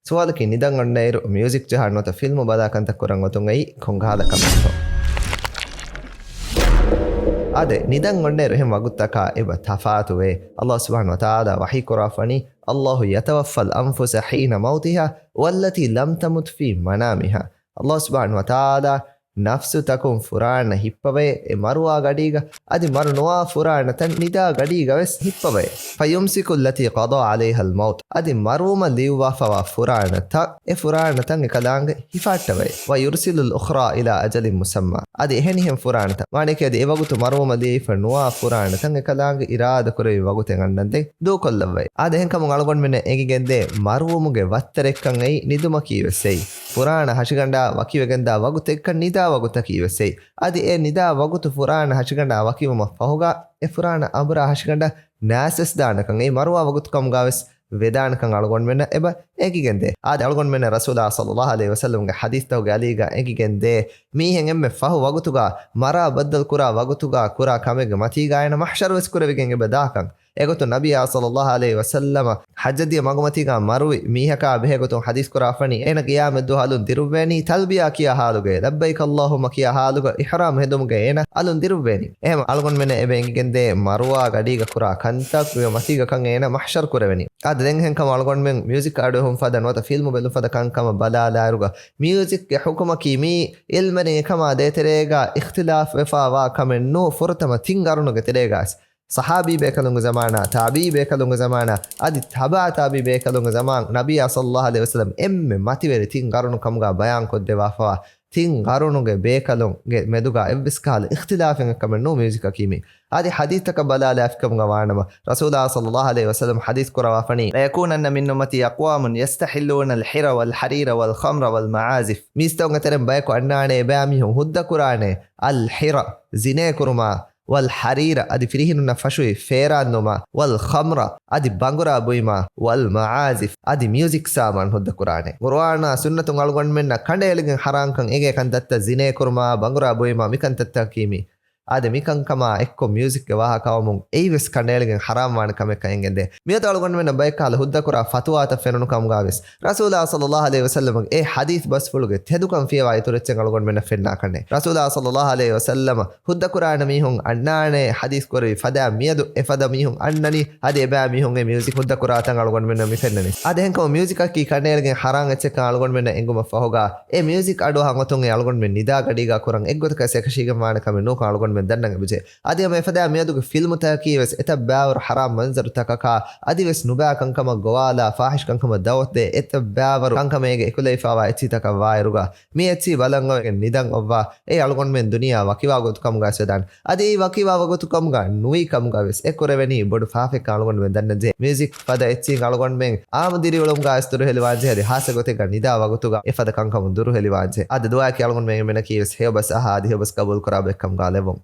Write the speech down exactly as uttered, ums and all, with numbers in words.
ސުވާލަކީ، ނިދަން އޮންނައިރު މިއުޒިކް ޖަހާ ނުވަތަ ފިލްމު ބަލާ ކަންތައް ކުރަން އޮތުން އެއީ ކޮންކަހަލަ ކަމެއްތޯ؟ އާދެ، ނިދަން އޮންނައިރު އެހެން ވަގުތުތަކާ އެބަ ތަފާތުވޭ. ﷲ ސުބްޙާނަހޫ ވަތަޢާލާ ވަޙީ ކުރާފަނީ، "الله يتوفى الأنفس حين موتها والتي لم تمت في منامها." ﷲ ސުބްޙާނަހޫ ވަތަޢާލާ ނަފްސުތަކުން ފުރާނަ ހިއްޕަވައޭ، އެ މަރުވާ ގަޑީގަ، އަދި މަރު ނުވާ ފުރާނަތައް ނިދާ ގަޑީގަ ވެސް ހިއްޕަވައޭ. فيمسك التي قضى عليها الموت، އަދި މަރުވުމަށް ލިޔުއްވާފަވާ ފުރާނަތައް، އެ ފުރާނަތައް އެކަލާނގެ ހިފާއްޓަވައޭ. ويرسل الأخرى إلى أجل مسمى، އަދި އެހެނިހެން ފުރާނަތައް، މާނައަކީ އަދި އެވަގުތު މަރުވުމަށް ލިޔެފަ ނުވާ ފުރާނަތައް އެކަލާނގެ އިރާދަކުރެއްވި ވަގުތެއް އަންނަންދެން ދޫކޮށްލައްވައޭ. އާދެ، އެހެންކަމުން އަޅުގަނޑުމެންނަށް އެނގިގެންދޭ މަރުވުމުގެ ވައްތަރެއްކަން އެއީ ނިދުމަކީ ވެސް އެއީ. ފުރާނަ ހަށިގަނޑާ ވަކިވެގެންދާ ވަގުތެއްކަން ނިދާ ވަގުތަކީ ވެސް އެއީ. އަދި އެ ނިދާ ވަގުތު ފުރާނަ ހަށިގަނޑާ ވަކިވުމަށް ފަހުގަ، އެ ފުރާނަ އަނބުރާ ހަށިގަނޑަށް ނާސްވެސް ދާނެކަން އެއީ، މަރުވާ ވަގުތު ކަމުގަ ވެސް ވެދާނެކަން އަޅުގަނޑުމެންނަށް އެބަ އެނގިގެންދޭ. އާދެ، އަޅުގަނޑުމެންނަށް ރަސޫލާ ޞައްލައްލާހު ޢަލައިހި ވަސައްލަމްގެ ޙަދީޘްތަކުގެ އަލީގަ އެނގިގެންދޭ، މީހެއް އެންމެ ފަހު ވަގުތުގަ މަރާ ބައްދަލު ކުރާ ވަގުތުގަ ކުރާ ކަމެއްގެ މަތީގަ އޭނަ މަޙްޝަރު ވެސް ކުރެވިގެން އެބަ ދާކަން. އެގޮތުން ނަބިއްޔާ ޞައްލައްލާހު ޢަލައިހި ވަސައްލަމަ ޙައްޖަށް ދިޔަ މަގުމަތީގަ މަރުވި މީހަކާ ބެހޭގޮތުން ޙަދީޘް ކުރާފަނީ، އޭނަ ޤިޔާމަތްދުވަހު އަލުން ދިރުއްވޭނީ ތަލްބިޔާ ކިޔާ ޙާލުގައޭ، "لبيك اللهم" ކިޔާ ޙާލުގަ އިޙްރާމް ހެދުމުގަ އޭނަ އަލުން ދިރުއްވޭނީ. އެހެން އަޅުގަނޑުމެންނަށް އެބަ އެނގިގެންދޭ މަރުވާ ގަޑީގަ ކުރާ ކަންތައް މަތީގަ ކަން އޭނަ މަޙްޝަރު ކުރެވެނީ. އާދެ، ދެން އެހެންކަމުން އަޅުގަނޑުމެން މިއުޒިކް އަޑުއެހުން ފަދަ ނުވަތަ ފިލްމު ބެލުން ފަދަ ކަންކަމަށް ބަލާލާއިރުގަ، މިއުޒިކްގެ ޙުކުމަކީ މީ އިލްމެރިން އެކަމާ ދޭތެރޭގަ އިޚްތިލާފް ވެފަ ވާ ކަމެއް ނޫ، ފުރަތަމަ ތިން ގަރުނުގެ ތެރޭގަ ވެސް. ޞަޙާބީ ބޭކަލުންގެ ޒަމާނާ، ތާބިޢީ ބޭކަލުންގެ ޒަމާނާ، އަދި ތަބަޢު ތާބިޢީ ބޭކަލުންގެ ޒަމާން، ނަބިއްޔާ ޞައްލައްލާހު ޢަލައިހި ވަސައްލަމް އެންމެ މަތިވެރި ތިން ގަރުނު ކަމުގަ ބަޔާން ކޮށްދެވާފަވާ ތިން ގަރުނުގެ ބޭކަލުންގެ މެދުގަ އެއްވެސް ކަހަލަ އިޚްތިލާފެއް ކަމެއް ނޫ މިއުޒިކަކީ މީ. އަދި ޙަދީޘްތަކަށް ބަލާލާފިކަމުގަ ވާނަމަ، ރަސޫލާ ޞައްލައްލާހު ޢަލައިހި ވަސައްލަމް ޙަދީޘް ކުރަވާފަނީ، "ليكونن من أمتي أقوام يستحلون الحر والحرير والخمر والمعازف." މީސްތަކުންގެ ތެރެއިން ބަޔަކު އަންނާނެ، އެބައިމީހުން ހުއްދަ ކުރާނެ، އަލް ޙިރަ، ޒިނޭ ކުރުމާ، ވަލް ޙަރީރަ، އަދި ފިރިހެނުންނަށް ފަށުވި ފޭރާން ލުމާ، ވަލް ޚަމްރަ، އަދި ބަނގުރާ ބުއިމާ، ވަލް މަޢާޒިފް، އަދި މިއުޒިކް ސާމާން ހުއްދަ ކުރާނެ. ޤުރުއާނާ ސުންނަތުން އަޅުގަނޑުމެންނަށް ކަނޑައެޅިގެން ޙަރާންކަން އެނގޭ ކަންތައްތައް ޒިނޭ ކުރުމާ، ބަނގުރާ ބުއިމާ، މިކަންތައްތަކަކީ މީ. އާދެ، މިކަންކަމާ އެއްކޮށް މިއުޒިކްގެ ވާހަކަ އައުމުން އެއީ ވެސް ކަނޑައެޅިގެން ޙަރާމް ވާނެ ކަމެއްކަން އެނގެންދޭ. މިއަދު އަޅުގަނޑުމެންނަށް ބައެއް ކަހަލަ ހުއްދަ ކުރާ ފަތުވާތައް ފެނުނު ކަމުގަ ވެސް، ރަސޫލާ ޞައްލައްލާހު ޢަލައިހި ވަސައްލަމަގެ އެ ޙަދީޘް ބަސްފުޅުގެ ތެދުކަން ފިޔަވާ އިތުރު އެއްޗެއް އަޅުގަނޑުމެންނަށް ފެންނާކަށް ނެތް. ރަސޫލާ ޞައްލައްލާހު ޢަލައިހި ވަސައްލަމަ ހުއްދަ ކުރާނެ މީހުން އަންނާނެ ޙަދީޘް ކުރެވި ފަދައިން މިއަދު އެފަދަ މީހުން އަންނަނީ، އަދި އެބައި މީހުން އެ މިއުޒިކް ހުއްދަ ކުރާތަން އަޅުގަނޑުމެންނަށް މި ފެންނަނީ. އަދި އެހެންކަމުން މިއުޒިކަކީ ކަނޑައެޅިގެން ޙަރާން އެއްޗެއްކަން އަޅުގަނޑުމެންނަށް އެނގުމަށް ފަހުގަ، އެ މިއުޒިކް އަޑުއަހަން އޮތުން އެ އަޅުގަނޑުމެން ނިދާ ގަޑީގަ ކުރަން އެއްގޮތަކަށް އެކަށީގެން ވާނެ ކަމެއް ނޫންކަން އަޅުގަނޑުމެން ދަންނަން އެބަޖެހޭ. އަދި ހަމަ އެފަދަ މިއަދުގެ ފިލްމުތަކަކީ ވެސް އެތައް ބައިވަރު ޙަރާމް މަންޒަރުތަކަކާ، އަދި ވެސް ނުބައި ކަންކަމަށް ގޮވާލާ، ފާޙިޝް ކަންކަމަށް ދަޢުވަތު ދޭ އެތައް ބައިވަރު ކަންކަމެއްގެ އެކުލެވިފައިވާ އެއްޗިތަކަށް ވާއިރުގަ، މި އެއްޗި ބަލަން އޮވެގެން ނިދަން އޮއްވާ، އެ އަޅުގަނޑުމެން ދުނިޔެއާ ވަކިވާ ގޮތު ކަމުގަ ވެސް ވެދާނެ. އަދި އެއީ ވަކިވާ ގޮތު ކަމުގަ ނުވި ކަމުގަ ވެސް އެ ކުރެވެނީ ބޮޑު ފާފައެއްކަން އަޅުގަނޑުމެން ދަންނަން ޖެހޭ. މިއުޒިކް ފަދަ އެއްޗިން އަޅުގަނޑުމެން އާއްމު ދިރިއުޅުމުގަ ވެސް ދުރުހެލިވާން ޖެހޭ. އަދި ހާއްސަ ގޮތެއްގަ ނިދާ ވަގުތުގަ އެފަދަ ކަންކަމުން ދުރުހެލިވާން ޖެހޭ. އަދި ދުޢާއަކީ އަޅުގަނޑުމެން އެންމެނަކީ ވެސް ހެޔޮބަސް އަހާ އަދި ހެޔޮބަސް ގަބޫލު ކުރާ ބައެއްކަމުގަ ލެއްވުން.